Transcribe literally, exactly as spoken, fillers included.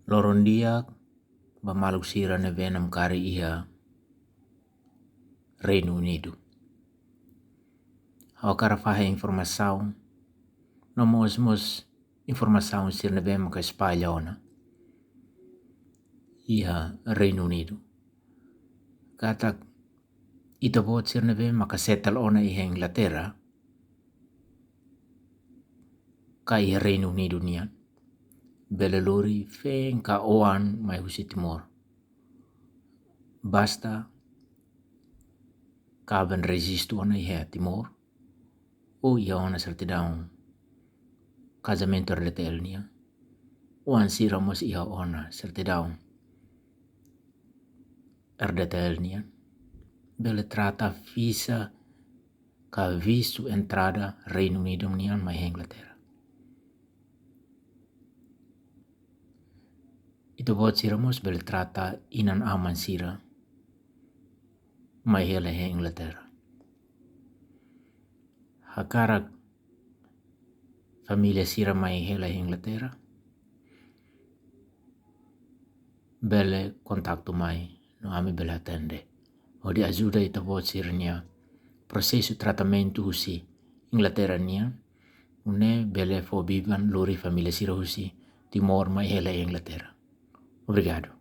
Loron di'ak ba maluk sira ne'ebé namkari iha Reinu Unidu. Ha'u hakarak fahe informasaun, no mós mós informasaun sira ne'ebé maka espalla ona iha Reinu Unidu. Katak ita-boot sira ne'ebé maka settle ona iha Inglaterra, ka iha Reinu Unidu nian, bele lori feen ka oan mai husi Timor. Basta kaben rejistu ona iha Timor, ou iha ona sertidaun kazamentu R D T L nian. Oan sira mós iha ona sertidaun R D T L nian, bele trata visa ka vistu entrada Reinu Unidu nian mai Inglaterra. Ita-boot sira mós bele trata inan-aman sira mai hela iha Inglaterra. Hakarak família sira mai hela iha Inglaterra, bele kontaktu mai, no ami bele atende hodi ajuda ita-boot sira-nia prosesu tratamentu husi Inglaterra nian, nune'e bele fó biban lori família sira husi Timor mai hela iha Inglaterra. Obrigadu.